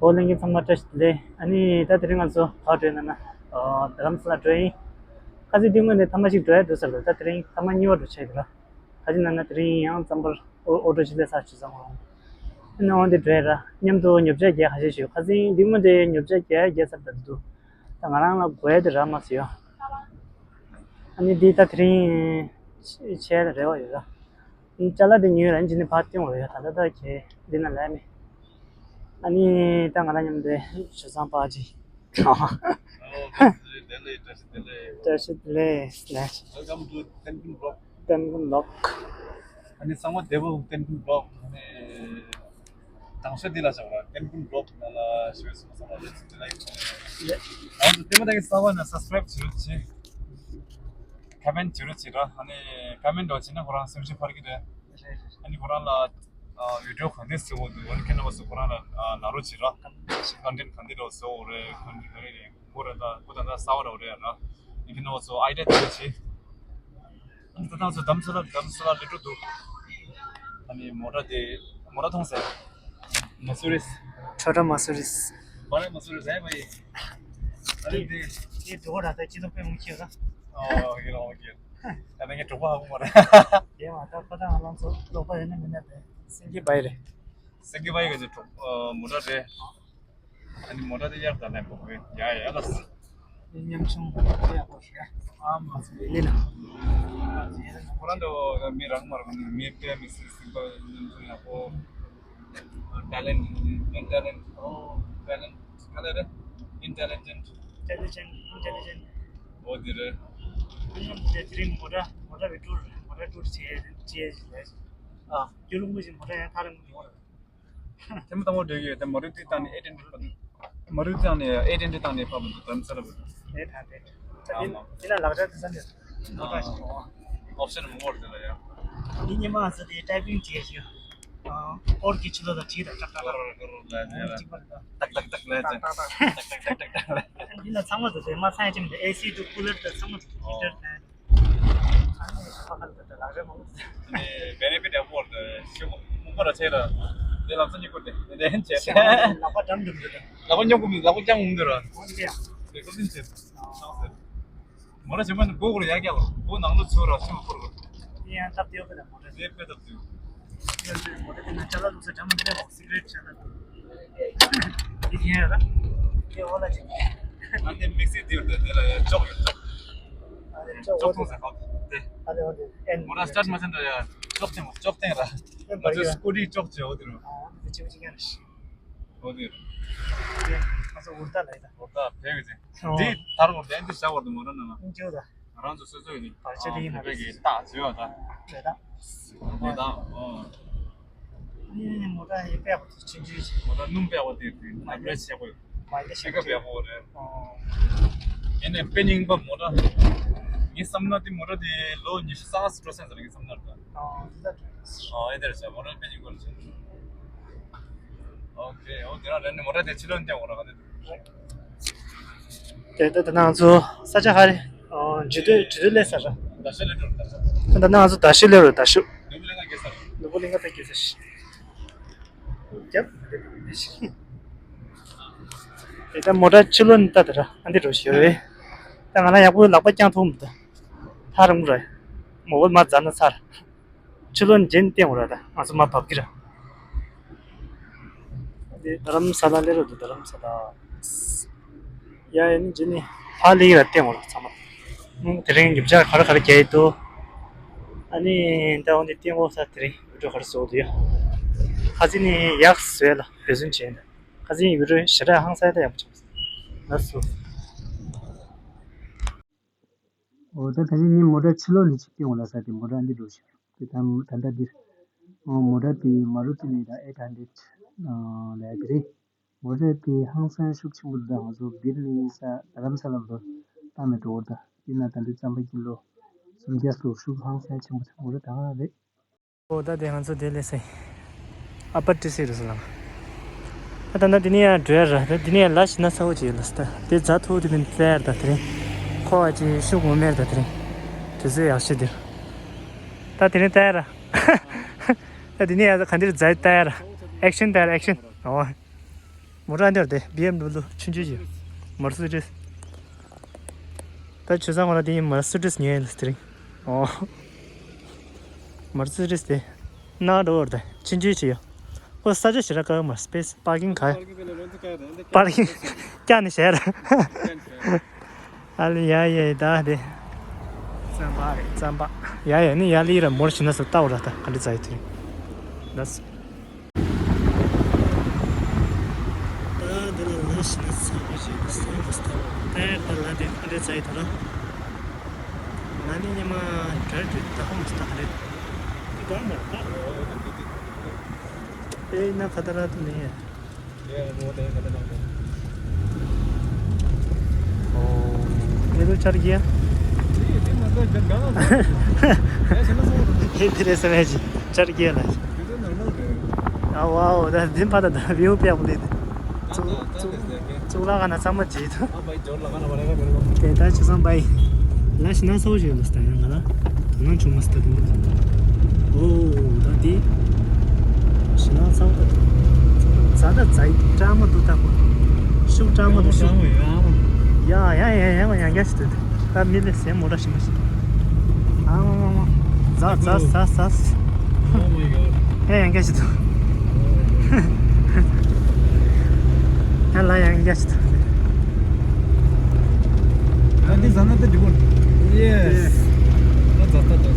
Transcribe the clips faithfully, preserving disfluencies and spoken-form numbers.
ཨོ་ལྷན་རྒྱས་ཚང་མ་བཀྲ་ཤིས་བདེ་ལེགས། ཨ་ནི་ད་དེ་རིང་ང་ཚོ་ཕར་འགྲོ་ཡིན་ན་ན། ཨོ་རྡ་རམ་ས་ལ་འགྲོ་ཡིན། ཁ་སང་དེ་སྔོན་ནས་ཐེངས་མ་གཅིག་འགྲོ་ཡ་འདུག་ཟེར་ལ། ད་དེ་རིང་ཐེངས་མ་གཉིས་པ་འགྲོ་ཆགས་ཡོད་ལ། ཁ་ཅིག་ན་ན་དེ་རིང་ཡང་རྩམ་པར་ཨོ་ཨོ་ཊོ་ཅིག་སླེབས་ཚར་བྱས་ཙང་། ཨ་ནི་འོང་དེ་འགྲོ་ཡ་ར་མཉམ་དུ་ཉོ་ཆ་རྒྱག་ཁ་ཤས་ཤིག་ཡོད། ཁ་སང་དེ་སྔོན་དེ་ཉོ་ཆ་རྒྱག་རྒྱག་ཚར་ད་འདུག་ད་ང་རང་ལ་དགོས་ཡ་དེ་རག་མ་སོང་ཡ། ཨ་ནི་འདི་ད་དེ་རིང་ཆེ་ཆེ་རེ་བ་ཡོད་ར། ཨ་ནི་ཅ་ལག་དེ་ཉོས་ར་འཇི་ནི་ཕར་སྟོན་འོ་ཡ། ད་ད་ད་ཁྱེད་འདི་ན་ལས་མེད། ཨ་ནི་ད་ང་རང་མཉམ་དུ་ཞུ་སང་པ་ཅི། ཨོ་བཀྲ་ཤིས་བདེ་ལེགས། བཀྲ་ཤིས་བདེ་ལེགས། བཀྲ་ཤིས་བདེ་ལེགས། Welcome to Tenpin Vlog. Tenpin Vlog. ཨ་ནི་གསང་བ་བདེ་པོ་Tenpin Vlog. ཨ་ནི་དང་ཤོས་འདི་ལ་བཞག་པ་Tenpin Vlog ནང་ལ་ཞུ་བའི་སོང་ཙང་ལ་ལེགས་ལེགས། ཡ། ང་ཚོ་ལྟད་མོ་ལྟ་གི་གསར་པ་ན་subscribe་བྱེད་རོགས་བྱེད། comment་བྱེད་རོགས་བྱེད་ར། ཨ་ནི་comment་འདྲ་བྱེད་ན་ཁོ་རང་སེམས་ཤུགས་འཕར་གི་རེད། ཨ་ནི་ཁོ་རང་ལ་video་ག་འདྲས་བཟོ་དགོས་འདུག་ཨ་ནི་ཁྱེད་རྣམ་པ་ཚོ་ཁོ་རང་ལ་ལབ་རོགས་བྱེད་ར། content་ག་འདྲས་འདྲ་བཟོ་དགོས་རེད། content་ག་རེ་རེད། ཁོ་ར་ད་ཁོ་ད་ད་གསར་པ་འདྲ་བོ་རེད་ཡ་ར། ཨ་ནི་ཁྱེད་རྣམ་པ་ཚོ་idea་སྤྲོད་རོགས་བྱེད། ཨ་ནི་ད་ཐང་ཚོ་རྡ་རམ་ས་ལ་རྡ་རམ་ས་ལ་ལི་ཀྲོ་འདུག་ཨ་ནི་མོ་ཊ་དེ་མོ་ཊ་མཐོང་ཟེར། མ་སུ་རིས། ཁྲོ་ཁྲོ་མ་སུ་རིས། བ་རེ་མ་སུ་རིས་ཨེ་བ་ཡི། ཨ་ནི་དེ་དེ་འགྲོ་ག་ར་ད་སྤྱི་ཚོགས་དཔོན་མོ་ཁྱེད་ར། ཨོ་ཡི་རང་ཡི། ད་ད་ངས་གྲོགས་པོ་ཧ་གོ་མ་རེད། དེ་མ་ད་ཁོ་ད་ང་རང་ཚོ་གྲོགས་པོ་ཡོད་ན་མེད་ན་དེ་སེང་གེ་བ་ཡི་རེད། སེང་གེ་བ་ཡི་ག་ཚོད་གྲོགས་མོ་ཊ་རེད། ཨ་ནི་མོ་ཊ་དེ་གཡར་ད་ལན་པོ་ཡ་ཡ་ལ། ཉམ་ཆུང་ཡག་པོ་ཞིག་ཨ་མ་སི་ལི་ལ། ཁོ་རང་ཚོ་མི་རང་མ་རང་མི་དཔེ་མི་སྲིད་སྲིད་པ་ཉམ་ཆུང་ཡག་པོ། talent intelligent ཨོ་talent ག་ལ་རེད། intelligent intelligent intelligent ཨོ་དེ་རེད། ཁོ་རང་ཚོ་དེ་རིང་མོ་ཊ་མོ་ཊ་བི་ཊུར་མོ་ཊ་ཊུར་བྱེད་བྱེད་ཞིག་རེད། ཨ་རྒྱུ་རླུང་པོ་ཞིག་མོ་ཊ་ཡང་ཐག་རིང་པོ་ཡོང་བ་རེད། དེ་མོ་དང་པོ་འགྲོ་གི་ཡོད། དེ་མ་རུ་ཏི་བཏང་ནས་ཨེ་ཊི་ཧན་ཌེ་རེཌ་བཏང་ནས་མ་རུ་ཏི་བཏང་ནས་ཨེ་ཊི་ཧན་ཌེ་རེཌ་བཏང་ནས་ཕབ་འདུག་དམ་ས་ར་བུ། ཨེ་ཊི་ཧན་ཌེ་རེཌ། ཨ་མ། དེ་ན་ལག་ཆ་དེ་ས་འདི་ནོ་ཏ་ཞིག་ཨོ། ཨོབ་ཤན་མང་པོ་རེད་དེ་ལ་ཡ། འདི་ཉི་མ་ང་ཚོ་དེ་ཊའི་པིང་བྱེད་ཞིག་ཨོར་གྱི་ཕྱི་ལོགས་ལ་བྲིས་དང་ཏག་ཏག་ཏག་ཏག་ཏག་ཏག་ཏག་ཏག་ཏག་ལས་ཏག་ཏག་ཏག་ཏག་ཏག་ཏག་ཏག་ཏག་ཏག་ཏག་ཏག་ཏག་ཏག་ཏག་ཏག་ཏག་ཏག་ལས། འདི་ལ་ཚང་མ་དུ་དེ་མ་ཚང་ཡ་ཅིག་མི་འདུག་ཨེ་སི་འདུག་ཀུ་ལར་དང་ཚང་མ་དུ་ཧི་ཊར་དང་། ཨ་ནི་ཕ་ཁ་ལ་ད་ལག་རེ་མང་པོ་འདུག་ཨ་ནི་བེ་ནེ་ཕིཊ་ཡག་པོ་འདུག་ཤོག་སྨུག་པ་ར་ཆེ་ར། དེ་ལམ་སང་གཉིད་ཁུག་དེ་དེ་འདྲ་བྱས། ཤ་ལག་པ་འགྲམ་འགྲམ་འདུག་ལག་པ་སྙོམས་གི་མི་ལག་པ་རྐྱང་འོང་འདུག་ར། འོ་འདི་ཡ། དེ་ཀོ་སིན་ཆེ། མོ་ར་ཆེ་མ་ནི་སྒོ་སྒོར་ཡག་རྒྱག་ལ་སྒོ་ནང་ལོ་ཚུར་ར་ཤོག་སྐོར་གོ། དེ་ཡང་སྟབས་བདེ་བོ་དང་མོ་ར་དེ་དཔེ་སྟབས་བདེ་བོ། མོ་ར་དེ་ན་ཅ་ལག་ལུགས་སྲོལ་འདྲ་མི་འདྲ་བ། སི་ཀི་རེཊ་ཆ་ལ། འདི་ཡིན་ཡ་ར། དེ་འོ་ལ་ཅིག་ཨ་དེ་དམིགས་བསལ་དེ་ཡོད་དེ་དེ་ལ་ཡ་ཅོག་ཡོད་ཅོག་ཨ་དེ་ཅོག་ཅོག་འོ་དེ། ཐོང་ཟེར་ཧོ་དེ། ཨ་དེ་འོ་དེ་ཨེན། མོ་ར་སི་ཊར་མ་ཟེར་འདྲ་ཡ་ཅོག་ཐེང་ཅོག་ཐེང་ར། ཨེ་ང་ཚོའི་སྐུ་རིའི་ཅོག་ཅེ་འོ་དེ་རུ། ཨ་དེ་ཅིག་ཅིག་ཡ་ར་ཤི། འོ་དེ་རུ། དེ་ང་ཚོ་འུར་རྟ་ལ་ཡ་ད། འུར་རྟ་བས་གི་ཅིག་ཨོ། འདི་ཐར་འོ་དེ་འདི་བྱ་བར་དུ་མོ་ར་ན་ན། ཨེ་ཅོ་ད། ང་རང་ཚོ་སོ་སོ་ཡིན། བར་ཆད་དེ་ཡིན་ན་རེད། ཀྱི་རྟགས་བརྗོད་པ་དང་། རེད་ད། རེད་ད། ཨོ། ཨ་ནི་མོ་ཊ་ཡི་པད་པོ་དེ་ཆུང་ཆུང་ཞིག་མོ་ཊ་སྣུམ་པད་པོ་དེ་དེ་ཨ་བྲེ་ཆེ་པོ་ཡོད། མ་ཡི་ཤི་ཀ་པད་པོ་རེད། ཨོ། ཡིན་ནའི་དཔེ་རྙིང་པ་མོ་ཊ། ངའི་བསམ་ན་དེ་མོ་ཊ་དེ་ལོ་ཉི་ཤུ་རྩ་ལྔ་ཙམ་འགྲོ་ས་ཡིན་ཟེར་ངའི་བསམ་ན་རེད་ད། ཨོ་དེ་ད་རེད། ཨོ་ཨེ་དེ་རེད་ཟེར་མོ་ཊ་དཔེ་རྙིང་པ་རེད་ཟེར། ཨོ་ཁེ། ཨོ་དེ་རང་རེད་ནི་མོ་ཊ་དེ་ཕྱི་ལོགས་ནས་བསྟན་འོང་ར་ག་དེ། དེ་ལྟ་ད་ནང་ཚོ་ས་ཆ་ཧ་རེ། ཨོ་འཇུ་དུས་འཇུ་དུས་སླེབས་ས་ར། ད་ལྟ་ནང་ཚོ་ད་ཤི་སླེབས་ར་ད་ཤུ། ནོར་བུ་གླིང་ག་ཕེབས་ཀྱི་ས་ཤི། རྒྱབ། དེ་ལྟ་མོ་ཊ་ཕྱི་ལོགས་ནས་ལྟ་ད་ར་ཨ་འདི་འགྲོ་ཤི་ཡོད་རེད། ད་ང་རང་ཡག་པོ་ལག་པ་བརྐྱངས་ཐུབ་མི་འདུག་ཐག་རིང་པོ་ར། མོ་བོ་མ་འཛར་ན་ཚར། ཕྱི་ལོགས་ནས་རྗེས་ནས་བསྟན་འོང་ར་ད་ང་ཚོ་མ་བབས་ཀྱི་ར། འདི་རྡ་རམ་ས་ལ་སླེབས་ར་འདུག་རྡ་རམ་ས་ལ། ཡ་ཡ་ནི་རྗེས་ནས་ཕར་སླེབས་ཀྱི་ར་བསྟན་འོང་ར་ཚང་མ། ཨང་དེ་རིང་རྒྱབ་ཆ་ག་རེ་ག་རེ་རྒྱག་ཡི་འདུག་ཨ་ནི་ད་འོང་འདི་བསྟན་འོང་ས་དེ་རིང་བི་ཌིའོ་ག་རེ་བཟོ་འདུག་ཡ། ཁ་སང་ནི་ཡག་བཟོས་ལ་འབད་བརྩོན་བྱས་ན། ཁ་སང་བི་ཌིའོ་ཞེ་དྲག་ཧང་སང་ད་ཡག་པོ་བྱུང་སོང་། ལགས་སོ། འོ་ད་ད་ནི་ངས་མོ་ཊ་ཕྱི་ལོགས་ནས་ཅིག་སྟོན་འོང་ལ་ས་དེ་མོ་ཊ་འདི་འགྲོ་ཞིག་དེ་ད་ད་ལྟ་འདིར། འོ་མོ་ཊ་དེ་མ་རུ་ཏི་ལས་ད་ཨེ་ཊི་ཧན་ཌེ་རེཌ་ལ་ཡ་དེ་རེད། མོ་ཊ་དེ་ཧང་སང་ཤུགས་ཆེན་པོ་འདུག་ད་ང་ཚོ་འདིར་ནས་ས་རྡ་རམ་ས་ལ་འགྲོ་བཏང་མེད་འགྲོ་འོ་ད་དེ་ན་ད་འདི་རྩམ་པ་ཀི་ལོ་སུམ་བརྒྱ་སོགས་ཤུགས་ཧང་སང་ཆེན་པོ་ཆེན་པོ་རེད་ད་ག་རེད། ཨོ་ད་དེ་ང་ཚོ་དེ་ལས་སེ། ཨ་པར་ཏི་སི་རུ་སོང་ལ། ད་ད་ད་དེ་ནས་ཡང་འགྲོ་ཡ་ར་ད་དེ་ནས་ཡང་ལ་ཞིག་ན་ཚ་བོ་ཅིག་ཡོད་ལ་སི་ད་དེ་རྫ་ཐུག་དེ་མིན་ཙེར་ད་དེ་རིང་ཁོ་བ་ཅིག་ཤུགས་ངོ་མེར་ད་དེ་རིང་དུས་ཚོད་ཡག་ཤོས་དེར་ད་དེ་རིང་ལྟ་ཡ་ར་ད་དེ་ནས་ཡང་ག་འདིར་རྫ་ལྟ་ཡ་ར་ཨེག་ཤན་ལྟ་ཡ་ར་ཨེག་ཤན་ཨོ། མོ་ཊ་འདིར་དེ་བི་ཨེམ་ཌབ་ལུ་ཆུང་ཆུང་ཞིག་མར་སི་ཌིས། ད་ཆུ་ཚང་ང་ལ་དེ་ཡིན་མར་སི་ཌིས་ཉོས་ཡིན་ལ་དེ་རིང་། ཨོ། མར་སི་ཌིས་དེ། ནང་འགྲོ་བར་དེ་ཆུང་ཆུང་ཞིག་ཡོད། ཨོ་ས་ཆ་ཞེ་དྲག་དཀའ་མ་སི་པེ་སི་པར་ཀིང་ག་པར་ཀིང་བཀྱག་ནས་བཞག་ར། ཨ་ལེ་ཡ་ཡ་ད་དེ། རྩམ་པ་རེད་རྩམ་པ། ཡ་ཡ་ནི་ཡ་ལི་ར་མོར་ཕྱིན་ན་སུ་ལྟ་བ་ར་ད་ག་འདྲ་ཚ་ཡི་དེ་རེད། ད་ད་འདི་ལ་ལ་ཞིག་ན་ཚ་བ་ཞིག་ན་ས་མ་སྟ་བ་ད་ད་ལ་དེ་ག་འདྲ་ཚ་ཡི་ད་ར། ང་ནི་ཉི་མ་གྲ་སྒྲིག་ད་ཧོམ་སྟ་ག་རེད། དེ་གང་མ་རེད་ད། དེ་ན་ཁ་ད་ར་དུ་ནི། ཨོ། ཨེ་རུ་ཆར་གྱི་ཡ། ཨེ་དེ་རེད་ས་མེད་ཅི་ཆར་གྱི་ཡ་ལ། ཨ་ཝའོ་ད་འཛིན་པ་ད་ད་བེའུ་པེ་ཨ་པུ་ལེ་ད། ཙུག་ཙུག་ཙུག་ལ་ག་ན་ཚང་མ་བྱེད་ད། དེ་ད་ཆུ་སང་པའི། ལ་ཤི་ན་སོ་ཞིག་ལ་སྟ་ཡང་ང་ལ། དོ་སྣང་ཆུང་མ་སྟ་དུ་འདུག་ཨོ་ད་དེ། ཤི་ན་སོ་ད། ཛ་ད་ཛའི་ཀྲ་མ་དུ་ད་གོ། ཤུག་ཀྲ་མ་དུ་ཤུག་ཡ་ཡ་ཡ་ཡ་ཡ་ཡ་ཞིག་དུ་ད་མི་ལས་སེམས་མོ་ར་ཤི་མ་ཤི། ཨ་མ་མ་མ། ཛ་ཛ་ཛ་ཛ། ཨོ་མའི་གོཌ། ཧེ་ཡང་སྐད་ཆ་ཐུབ། ཡང་ལ་ཡང་སྐད་ཆ་ཐུབ། ཨ་འདི་ཟ་ན་ད་འགྲིག་གོ། ཡེས། ད་ཛ་ད་ཛ།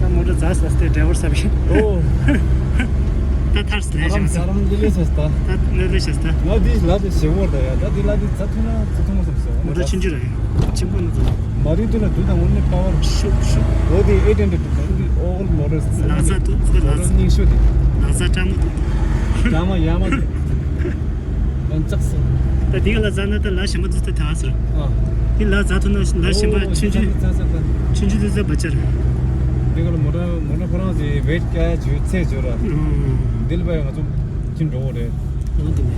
ད་མོ་ཊ་ཛ་ཟ་སྟེ་ཌ་རའི་ཝར་ཟ་བཞིན། ཨོ། ད་ཐར་སི་ལས་ཨ་རམ་བཞིན་ཟ། ཨ་རམ་འདི་ལས་ཟ་སྟ། ད་ལས་ལས་ཟ་སྟ། ང་འདི་ལ་དེ་ཞེ་བོར་ད་ཡ། ད་འདི་ལ་དེ་ཛ་ཐུབ་ན་ཛ་ཐུབ་མ་སོང་ཟ། མོ་ཊ་ཆུང་ཆུང་རེད། ཆེན་པོ་ནི་ཚོ། མ་རིག་དུ་ལ་དུ་དང་འོ་ནི་པ་ཝར། ཤུག་ཤུག་འོ་དེ་ཨེ་ཊེན་ཏི་དུ་དང་དེ་ཨོལ་མོ་ཊར་སི། ལག་ས་དུ་ཚོ་ལག་ས། རྙིང་ཤོས་དེ། ལག་ས་ཀྲ་མོ་དུ། ཀྲ་མ་ཡ་མ་དེ། ལན་ཙག་སོ། ད་དེ་ག་ལ་ཟ་ན་ད་ལ་ཞིམ་པ་དུ་ད་ཐ་ཟེར། ཨ། དེ་ལ་ཟ་ཐུབ་ན་ལ་ཞིམ་པ་ཨོ་ཆུང་ཆུང་ཙག་ཙག་ཙག་ཆུང་ཆུང་དུ་ཟ་བ་ཅར། དེ་ག་ལ་མོ་ཊ་མོ་ཊ་ཁོ་རང་དེ་ཝེཊ་སྐྱ་ཡ་བྱུས་ཚད་བྱུས་ར། ཨང་། དེ་ལ་བས་ང་ཚོ། ཅི་འགྲོ་བ་རེད། ནང་དེ་ནས།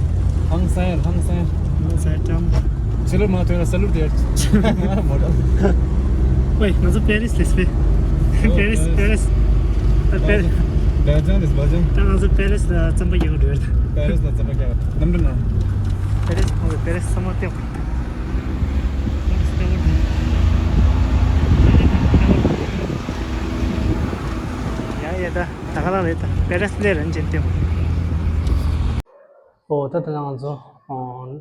ཧང་སང་ཡ་ཧང་སང་ཡ། ཧང་སང་ཡ་ཀྲམ། ཕྱི་ལོགས་མ་ཐོན་ན་ས་ལུར་དེ་ཡར། མོ་ཊ། ཝེ་ང་ཚོ་པེ་རིས་ལས་པེ། ཨོ་པེ་རིས་པེ་པེ་རིས། རིས། ད་པེ་རིས། བ་ཇང་རེད་བ་ཇང་། ད་ང་ཚོ་པེ་རིས་ལ་རྩམ་པ་རྒྱག་འགྲོ་ཡོད། པེ་རིས་ལ་རྩམ་པ་རྒྱག་གནམ་གྲུ་ནང་། པེ་རིས་ཁོང་གི་པེ་རིས་ས་མ་སྟེང་། ཡ་ཡ་ད་ད་ག་རང་རེད་ད་པེ་རིས་ལས་རན་ཅན་སྟེང་། ཨོ་ད་ད་ང་ཚོ་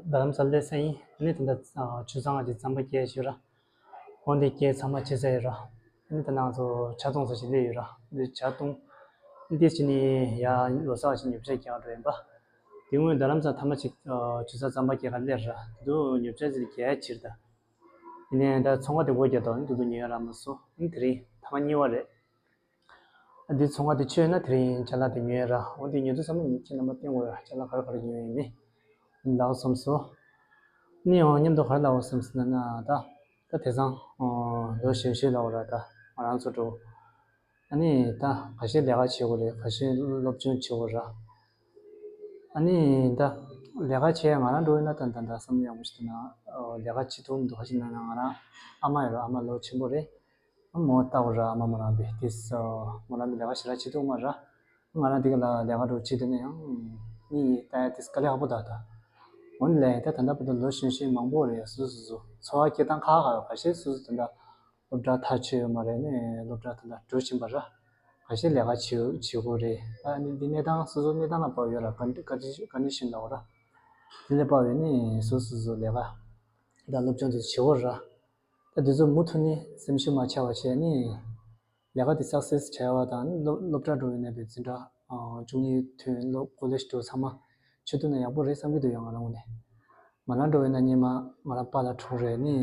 རྡ་རམ་ས་ལའི་ས་ཡིན། ཨ་ནི་ད་ལྟ་ཆུ་ཚང་ང་ཅིག་རྩམ་པ་སྐྱེལ་ཞུ་ར། འོ་འདི་སྐྱེལ་ཚང་མ་བྱས་ཚར་ཡོད་ར། ཨ་ནི་ད་ང་ཚོ་ཇ་འཐུང་ས་ཞིག་སླེབས་ཡོད་ར། འདི་ཇ་འཐུང་། འདི་ཕྱི་ནས་ཡ་ལོ་གསར་ཞིག་ཉོ་ཆ་རྒྱག་འགྲོ་ཡིན་པ། དེ་སྔོན་རྡ་རམ་ས་ཐ་མ་ཅིག་ཆུ་ཚང་རྩམ་པ་སྐྱེལ་ག་སླེབས་ར། དེ་དུས་ཉོ་ཆ་ཟིག་རྒྱག་ཕྱིར་ད། ཡིན་ནའི་ད་ཚོང་ཁང་དེ་སྒོ་རྒྱག་དོ་ནི་དུ་དུ་ཉོ་ཡ་རག་མ་སོང་། ཨ་ནི་དེ་རིང་ཐ་མ་གཉིས་པ་རེད། འདི་ཚོང་ཁང་དེ་ཆོད་ན་དེ་རིང་ཅ་ལག་དེ་ཉོས་ར། འོ་དེ་ཉོ་དུས་ཙམ་པ་ཉིད་ཁྱེད་རྣམ་པ་བསྟན་དགོས་ར། ཅ་ལག་ག་རེ་ག་རེ་ཉོས་ཡིན་མིན་ལབ་བསམ་སོང་། ནི་ཡང་མཉམ་དུ་ག་རེ་ལབ་བསམ་སོང་ན་ད། ད་དེང་སང་ལོ་གཞོན་གཞོན་ལབ་ར་ད་ང་རང་ཚོ་འགྲོ། ཨ་ནི་ད་ཁ་ཤས་ལས་ཀ་བྱེད་དགོས་རེད། ཁ་ཤས་སློབ་སྦྱོང་བྱེད་དགོས་ར། ཨ་ནི་ད་ལས་ཀ་བྱེད་ང་རང་འགྲོ་ཡིན་ན་ད་ད་ད་བསམ་ཡག་མོ་ཞིག་འདུག་ན་ལས་ཀ་བྱེད་ཐུབ་མི་འདུག་ཁ་ཤས་ན་ང་རང་ཨ་མ་ཡོད་ར། ཨ་མ་ལོ་ཆེན་པོ་རེད། མོ་ལྟ་བུ་ར་མ་མོ་རང་པའི་ཏིས། མོ་རང་པའི་ལས་ཀ་ཞེ་དྲག་བྱེད་ཐུབ་མ་ར། ང་རང་འདི་ག་ལ་ལས་ཀ་འགྲོ་བྱེད་དེ་ན་ཡང་། གཉིད་ལྟ་ཡ་ཏིས་དཀའ་ལས་ཁག་པོ་ད་ད། འོན་ལས་ད་ད་ལྟ་བར་དུ་ལོ་གཞོན་གཞོན་མང་པོ་རེད། སོ་སོ་སོ་འཚོ་བ་སྐྱེལ་སྟངས་ཁག་ཁག་ཡོད། ཁ་ཤས་སོ་སོ་ད་ལྟ་སློབ་གྲྭ་མཐར་ཕྱིན་ཡོད་མ་རེད་ནས་སློབ་གྲྭ་ད་ལྟ་འགྲོ་བཞིན་པ་ར། ཁ་ཤས་ལས་ཀ་བྱེད་བྱེད་དགོས་རེད། ཨ་ནི་འདི་གནས་སྟངས་སོ་སོ་གནས་སྟངས་ལ་བབས་ཡོད་ར། ག་འདྲ་ག་འདྲ་ག་འདྲ་བཞིན་ལ་འོ་ར། དེ་ལས་བབས་ཡོད་ནས་སོ་སོ་སོ་ལས་ཀ་ད་སློབ་སྦྱོང་དེ་བྱེད་དགོས་ར། ད་དེ་ཚོ་མུ་མཐུད་ནས་སེམས་ཤུགས་མ་ཆག་པ་བྱས་ནས། ལས་ཀ་དེ་སག་སེ་སི་བྱ་བ་དང་སློབ་སློབ་གྲྭ་འགྲོ་བའི་ནས་པའི་འཛིན་གྲྭ་བཅུ་གཉིས་ཐོན་སློབ་ཀོ་ལེཇ་འགྲོ་ཚང་མ་ཆུ་ཐུག་ན་ཡག་པོ་རེད་བསམ་གྱི་འདུག་ཡང་ང་རང་ངོས་ནས། ང་རང་འགྲོ་བའི་ན་སྙེ་མ་ང་རང་པཱ་ལགས་གྲོངས་རེད་ནི།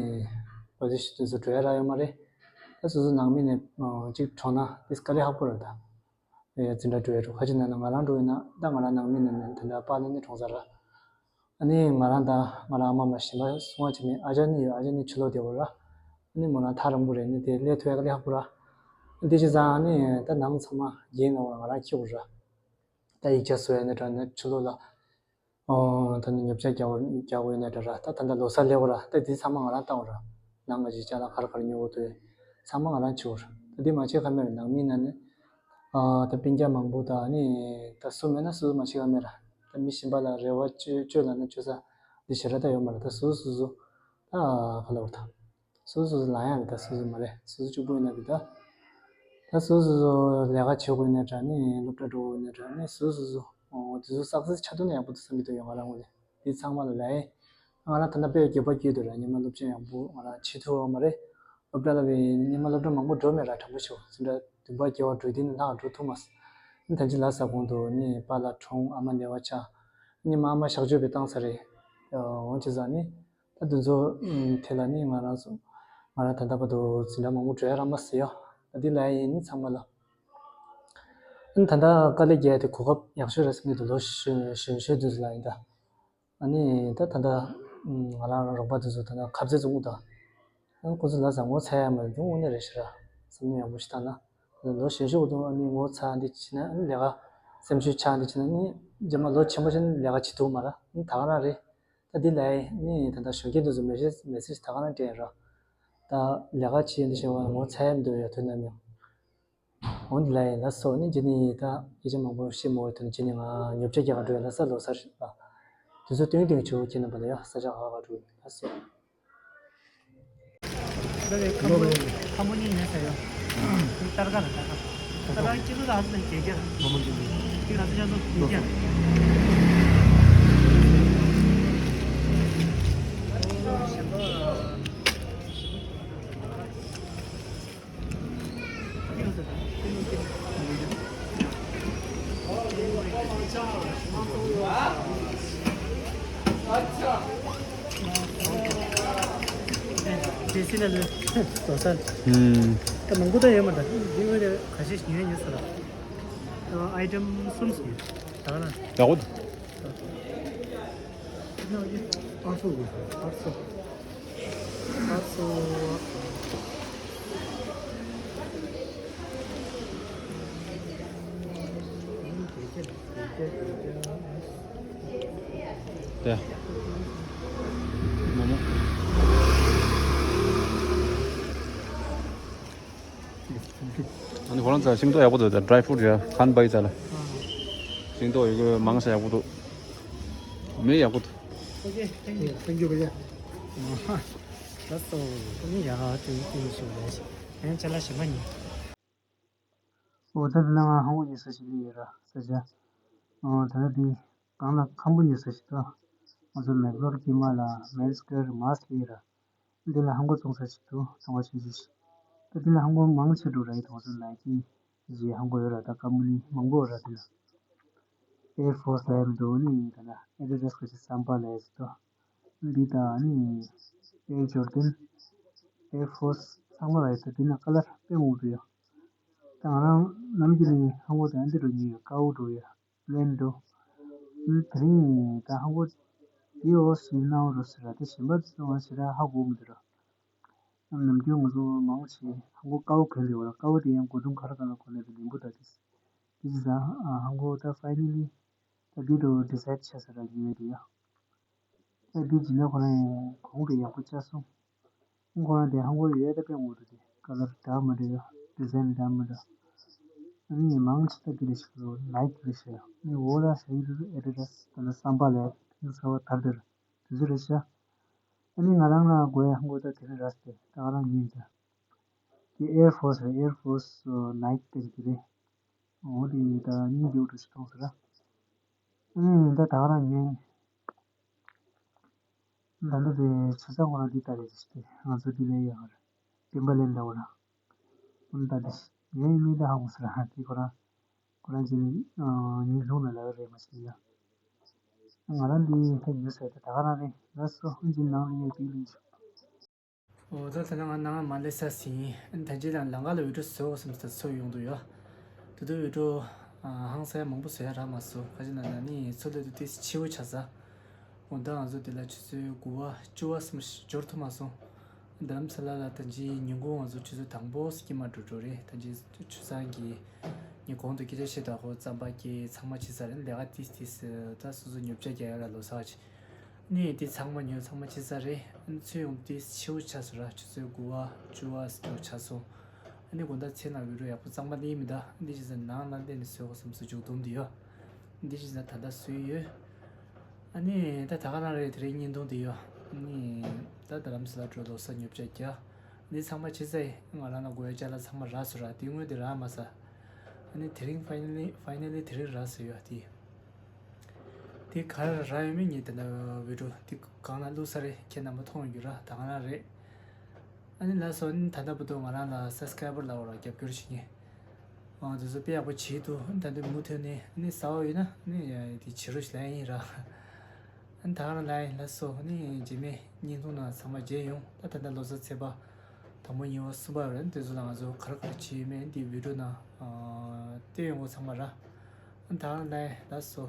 ཀོ་ལེཇ་དེ་ཚོ་འགྲོ་ཡ་རག་ཡོད་མ་རེད། ད་སོ་སོ་ནང་མི་ནས་གཅིག་གྲོངས་ན་དེ་དཀའ་ལས་ཁག་པོ་རེད་ད། ཡ་འཛིན་གྲྭ་འགྲོ་ཡ་འགྲོ་ཁ་ཅིག་ན་ན་ང་རང་འགྲོ་ཡིན་ན་ད་ང་རང་ནང་མི་ནས་ནས་དེ་འདྲ་པཱ་ལགས་ནས་གྲོངས་ཚར་ར། ཨ་ནི་ང་རང་དང་ང་རང་ཨ་མ་མ་གཞན་པ་སོང་བ་ཅིག་མེད། ཨ་ཅག་གཉིས་ཡོད། ཨ་ཅག་གཉིས་ཕྱི་ལོགས་བསྡད་ཡོད་ར། ཨ་ནི་མོ་རང་ཐག་རིང་པོ་རེད། ཨ་ནི་དེ་སླེབས་ཐུབ་ཡག་ལས་སླ་པོ་ར། ཨ་ནི་དེ་བྱས་ཙང་ཨ་ནི་ད་ནང་ཚང་མ་རྒྱན་ཡོད་ར། ང་རང་འཁྱེར་ཡོད་ར། ད་ཡིག་ཆ་བཟོ་ཡ་ནི་འདྲ་ནི་ཕྱི་ལོགས་ལ། ཨོ་ད་ནི་ཉོ་ཆ་རྒྱག་རྒྱག་དགོས་ཡོད་ནི་འདྲ་ར། ད་ད་ལྟ་ལོ་གསར་སླེབས་ཡོད་ར། ད་དེ་ཚང་མ་ང་རང་བཏང་ཡོད་ར། ནང་ང་ཅིག་ཅ་ལག་ག་རེ་ག་རེ་ཉོ་དགོས་འདུག་ཚང་མ་ང་རང་བྱེད་ཡོད་ར། ད་དེ་མ་བྱེད་ཁ་མེད་ར། ནང་མི་ན་ནི། ཨ་ད་སྤུན་ཀྱག་མང་པོ་དང་ནི་ད་སུ་མེད་ན་སུ་མ་བྱེད་ཁ་མེད་ར། ད་མི་གཞན་པ་ལ་རེ་བ་བཅོལ་བཅོལ་ལབ་ན་བཅོལ་ས་འདི་ཞེ་དྲག་ད་ཡོད་མ་རེད། ད་སོ་སོ་སོ་སོ་ད་ག་ལབ་དགོས། ད་སོ་སོ་སོ་སོ་ལ་ཡང་རེད། ད་སོ་སོ་མ་རེད། སོ་སོ་གཅིག་པུ་ཡིན་ན་འདི་ད་ད་སོ་སོ་སོ་ལས་ཀ་བྱེད་དགོས་ན་འདྲ་ནི་སློབ་གྲྭ་འགྲོ་དགོས་ན་འདྲ་ནི་སོ་སོ་སོ་འོ་དེ་ཚོ་སག་སེ་སི་ཆགས་ཐུབ་ན་ཡག་པོ་འདུག་བསམ་གྱི་འདུག་ཡོད་ང་རང་ངོས་ནས། འདི་ཚང་མ་ལ་ལབ་ཡིན། ང་རང་ད་ལྟ་དཔེ་འགྱོད་པ་སྐྱེས་འདུག་ར། སྔོན་མ་སློབ་ཚན་ཡག་པོ་ང་རང་བྱེད་ཐུབ་པ་མ་རེད། སློབ་གྲྭ་ལ་བའི་སྔོན་མ་སློབ་གྲྭ་མང་པོ་འགྲོ་མེད་ར། དྲང་པོ་ཞུ་ཚོན་ཁྲ་བདུན་པ་བརྒྱད་པ་འགྲོ་དུས་ནི་ལྷག་འགྲོ་ཐུབ་མ་སོང་། ཨ་ནི་ད་ཅི་ལ་ས་གོང་དུ་ནི་པཱ་ལགས་འཁྲུངས། ཨ་མ་ནད་པ་ཆགས། ཨ་ནི་མ་ཨ་མ་གཤགས་བཅོས་པའི་བཏང་ས་རེད། འོན་ཅི་ཟ་ནི་ད་དུས་ཚོད་དེ་ལ་ནི་ང་རང་ཚོ་ང་རང་ད་ལྟ་བར་དུ་འཛིན་གྲྭ་མང་པོ་འགྲོ་ཡ་རག་མ་སོང་ཡ། ད་འདི་ལབ་ཡིན། ནི་ཚང་མ་ལ་ཨ་ནི་ད་ལྟ་དཀའ་ལས་རྒྱག་ཡ་དེ་གོ་སྐབས་ཡག་ཤོས་རེད་བསམ་གྱི་འདུག་ལོ་གཞོན་གཞོན་གཞོན་དུས་ཚོད་ལ་ཡིན་ད། ཨ་ནི་ད་ད་ལྟ་ང་རང་རོགས་པ་དེ་ཚོ་ད་ལྟ་ཁ་རྩེ་ཚོ་དངུལ་དང་། ཨ་ནི་ཁོ་ཚོ་ལ་ས་ངོ་ཚ་ཡ་མ་རེད་འདུག་དངོས་གནས་རེད་ཤི་ར། བསམ་བློ་ཡག་པོ་ཞིག་བཏང་ན། ལོ་གཞོན་ཤོས་དུ་ཨ་ནི་ངོ་ཚ་འདི་བྱས་ན་ཨ་ནི་ལས་ཀ་སེམས་ཤུགས་ཆག་འདི་བྱས་ན་ཨ་ནི་རྗེས་མ་ལོ་ཆེན་པོ་ཕྱིན་ལས་ཀ་བྱེད་ཐུབ་མ་ར། ཨ་ནི་ད་ག་རང་རེད། ད་འདི་ལ་ཨ་ནི་ད་ལྟ་གཞོན་སྐྱེས་དེ་ཚོ་མེ་སེ་མེ་སེ་ཇི་ད་ག་རང་སྤྲད་ར། ད་ལས་ཀ་བྱེད་འདི་བྱས་པ་ངོ་ཚ་ཡ་མི་འདུག་ཡ་དོན་ནམ་ཡང་། འོན་ལས་ལ་སོགས་ནི་ཇི་ནི་ད་སྐད་ཆ་མང་པོ་བཤད་མོ་དོན་ཇི་ནི་ང་ཉོབ་ཆ་རྒྱག་ག་འགྲོ་ཡ་ལ་ས་ལོ་སར་ཞིག་ལ་དུས་ཚོད་སྟོན་སྟོན་ཆུ་ཁྱེད་རྣམ་པ་ལ་ཡ་ས་ཆ་ཧ་ག་འགྲོ་ལ་སོགས། ཁམ་བུ་ཁམ་བུ་ནི་ནས་ས་ཡ་ཏར་ག་ལ་ཏར་ག་ཏར་ག་ཀི་ལོ་ལ་ཧ་ལས་བརྒྱད་བརྒྱ་ཀི་ལོ་ལ་ཧ་ལས་བརྒྱད་བརྒྱ། དེ་སྲིད་ལ་ལོས་དོ་སར། ད་མང་པོ་ད་ཡོད་མ་ད་འདི་ངོས་ནས་ག་ཤེད་ཉོས་ཉོས་ས་ལ། ཨའི་ཏམ་གསུམ་ཞིག་ད་ག་ན། ཡག་པོ་འདུག་ཨར་སོ་དགོས། ཨར་སོ། ཨར་སོ། དེ། མོ་མོ། ཨ་ནི་ཁོ་རང་ཚོ་ཤིང་ཏོག་ཡག་པོ་འདུག་ད་ཌ་རའི་ཕུ་རུཊ་ཡ་ཁན་པའི་ཚ་ལ། ཤིང་ཏོག་ཡོད་གི་མང་ས་ཡག་པོ་འདུག་མེ་ཡག་པོ་འདུག Okay, thank you. Thank you, भैया. That's all. ཨ་ནི་ཡ་དེ་དེ་ཞུ་ལ་ཞིག་ཡང་ཅ་ལག་ཞིག་མ་ཉོས། འོ་ད་དེ་ན་ང་ཧང་གོ་ཉོས་ས་ཞིག་ལས་ཡོད་ར་ས་ཆ། འོ་ད་དེ་གང་ལ་ཁམ་བུ་ཉོས་ས་ཞིག་ད། ང་ཚོ་མེག་ལོར་དཀྱིལ་མ་ལ་མེན་སི་ཀེར་མཱ་སི་ལས་ཡོད་ར། འདི་ལ་ཧང་གོ་བཙོང་ས་ཞིག་འདུག་ཚོང་བ་ཆུང་ཆུང་ཞིག་ད་འདི་ལ་ཧང་གོ་མང་ཆེ་འགྲོ་ར་ཡི་དང་ཚོ་ནའི་ཀི་ཞེས་ཧང་གོ་ཡོད་ར། ད་ཀམ་པ་ནི་མང་པོ་ཡོད་ར། འདི་ལ་ཨེར་ཕོར་སི་ལ་ཡ་མི་འདུག་ནི་ད་ལ་ཨེ་ཌི་ཌ་སི་ག་ཅི་སམ་པ་ལ་ཡ་ཟེར་ཏོ། འདི་ད་ནི་ཨེར་ཇོར་ཌན་ཨེར་ཕོར་སི་ཚང་མ་ལ་ཡ། ད་འདི་ན་ཀ་ལར་དཔེ་མང་པོ་ཡོད། ད་ང་རང་ནམ་རྒྱུན་ནས་ཧང་གོ་ད་འདི་འགྲོ་ཉེ་ཡོད། ཀའོ་འགྲོ་ཡ། ལན་འགྲོ། དེ་རིང་ད་ཧང་གོ་ཡོ་སི་ནའོ་རོ་སི་ར་དེ་གཞན་པ་ཚོ་ང་ཞེ་དྲག་ཧ་གོ་མི་འདུག་ར། ནམ་རྒྱུན་ང་ཚོ་མང་ཆེ་ཧང་གོ་ཀའོ་གོན་ལེ་བ་ར། ཀའོ་དེ་ཡང་གོ་དུང་ག་ར་ག་ལ་གོ་ལེ་བ་ལེན་པོ་ད་དེ་དེ་ཅི་ད་ཧང་གོ་ད་ཕའི་ནལ་ལི་ད་འདི་འགྲོ་ཌི་སའེ་ཌི་བྱས་ས་ར་ཉེ་ཡོད་དེ་ཡ། ད་འདི་ཇི་ན་ཁོ་རང་ཡང་གོང་གི་ཡག་པོ་བཅའ་སོང་། ཁོ་རང་དེ་ཧང་གོ་ཡོད་ད་དཔེ་ངོ་དུ་དེ་ཀ་ལར་འདྲ་མི་འདྲ་ཡོད། ཌི་ཛའིན་འདྲ་མི་འདྲ། ཨ་ནི་མང་ཆེ་ད་དེ་རེ་ཞིག་ལོ་ནའི་ཀི་རེ་ཤི་ཡ། ཨ་ནི་འོ་ད་ཤ་ཡི་རེ་ཨེ་ཌི་ཌ་སི་ད་ལ་སམ་པ་ལ་ཡ་ཐིང་ས་བ་དར་དར་དེ་ཚོ་རེ་ཤི་ཡ། ཨ་ནི་ང་རང་ལ་དགོས་ཡ་ཧང་གོ་ད་དེ་རེ་ར་སྟེ་ད་ང་རང་ཉིད་ད་དེ་ཨེར་ཕོར་སི་རེ། ཨེར་ཕོར་སི་ནའི་ཀི་དེ་རེ་དེ་རེ། འོ་དེ་ད་གཉིས་དེ་འོ་དུ་ཞིག་མཐོང་ཟེར་ར། ཨ་ནི་ད་ད་ང་རང་ཉིད། ད་ལྟ་དེ་ཆུ་ཚང་ཁོ་རང་འདི་ལྟ་རེད་ཟེར་ཏེ་ང་ཚོ་འདི་ལས་ཡོད་རེད། བདེན་པ་ལས་འདྲ་བོ་ར། ཨོ་ད་དེ་ངའི་མི་ད་ཧ་གོ་ས་ར་དེ་ཁོ་རང་ཁོ་རང་ཚོ་ཉིན་ལྷུང་ལ་ལ་རེད་མ་ཤེས་ཡ། ང་རང་འདི་ཧེ་ཉོས་ཟེར་ཏེ་ད་ག་རང་རེད། ལགས་སོ། ཨོ་འདི་ནང་ལ་ཡོད་དེ་ལས་ཆུ། འོ་ད་ད་ནང་ང་ནང་མ་ལེ་ས་ཟིན། ད་རྗེས་ལ་ལང་ཀ་ལ་འུད་སྒྲོག་བཟོ་བསམ་ས་ཚོ་ཡོང་འདུག་ཡ། དེ་དུས་འུད་སྒྲོག་ཧང་སང་མང་པོ་བཟོ་ཡ་རག་མ་སོང་། ག་ཅི་ན་ན་ནི་ཚོ་ལས་དུ་ཏིས་ཆེ་བོ་ཆགས་ས། འོ་ད་ང་ཚོ་དེ་ལ་ཆུ་ཚོད་དགུ་པ་བཅུ་པ་སུམ་འབྱོར་ཐུབ་མ་སོང་། རྡ་རམ་ས་ལ་ལ་ད་ཅི་ཉིན་གུང་ང་ཚོ་ཆུ་ཚོད་དང་པོ་སྐྱེས་མ་འགྲོ་འགྲོ་རེད། ད་ཅི་ཆུ་ཚང་གི་ཉིན་གུང་དུ་སྐད་ཆ་བཤད་དགོས་རྩམ་པ་སྐྱེས་ཚང་མ་བྱེད་ས་རེད། ལས་ཀ་ཏིས་ཏིས་ད་སོ་སོ་ཉོབ་ཆ་རྒྱག་ཡ་ལ་ལོ་ས་ཆེ། ནས་དེ་ཚང་མ་ཉོས་ཚང་མ་ཕྱི་ས་རེད། ཚོད་ཡོང་དུས་ཕྱི་པོ་ཆགས་སོང་ར། ཆུ་ཚོད་དགུ་པ་བཅུ་པ་སྐྱོ་ཆགས་སོང་། ཨ་ནི་དགོང་དག་ཚེ་ན་བི་ཌི་ཡོ་ཡག་པོ་གཙང་མ་ནི་མི་འདུག་འདི་ཅི་ཟེར་ནང་ན་བསྡད་ནས་བཟོས་གོ་བསམ་སོ་འཇུག་དུམ་འདི་ཡོད། འདི་བྱས་ཙང་ད་ལྟ་བཟོས་ཡོད། ཨ་ནི་ད་ད་ག་རང་རེད། དེ་རིང་བརྙན་ཐུང་དེ་ཡོད། ཨ་ནི་ད་རྡ་རམ་ས་ལ་འགྲོ་ལོ་གསར་ཉོ་ཆ་རྒྱག་ཨ་ནི་ཚང་མ་བྱས་ཙང་ང་རང་ལ་དགོས་ཡ་ཅ་ལག་ཚང་མ་རག་སོང་ར། དེ་སྔོན་དེ་རག་མ་སོང་། ཨ་ནི་དེ་རིང་finally finally དེ་རིང་རག་སོང་ཡོད་དེ། དེ་ག་རེ་རག་ཡོད་མེད་ངས་དེ་འདྲ་བི་ཌིའོ་དེ་གང་ལ་བླུགས་ས་རེད། ཁྱེད་རྣམ་པ་མཐོང་ཡོད་རྒྱུ་ར། ད་ག་རང་རེད། ཨ་ནི་ལགས་སོ། ཨ་ནི་ད་ལྟ་བར་དུ་ང་རང་ལ་subscriber ལབ་པ་ར་རྒྱབ་སྐྱོར་བྱེད་མཁན། ཨ་དེ་ཚོ་དཔེ་ཡག་པོ་བྱེད་འདུག་ད་དུང་མུ་མཐུད་ནས་ཨ་ནི་གསར་པ་ཡོད་ན་ཨ་ནི་དེ་བྱེད་རོགས་ཞུ་ལབ་ཡ་ཡིན་ར། ཨ་ནི་ད་ག་རང་ལབ་ཡིན། ལགས་སོ། ཨ་ནི་རྗེས་མའི་བརྙན་ཐུང་ནང་ཚང་མ་མཇལ་ཡོང་། ད་ད་ལྟ་ལོ་གསར་ཚེས་པ་དང་པོ་གཉིས་པ་གསུམ་པ་ཡོད་རེད། དེ་ཚོ་ལ་ང་ཚོ་ག་རེ་ག་རེ་བྱེད་ཡོད་མེད་འདི་བི་ཌིའོ་ནང་ཨ་བལྟས་ཡོང་གོ་ཚང་མ་ར། ཨ་ནི་ད་ག་རང་ལབ་ཡིན། ལགས་སོ།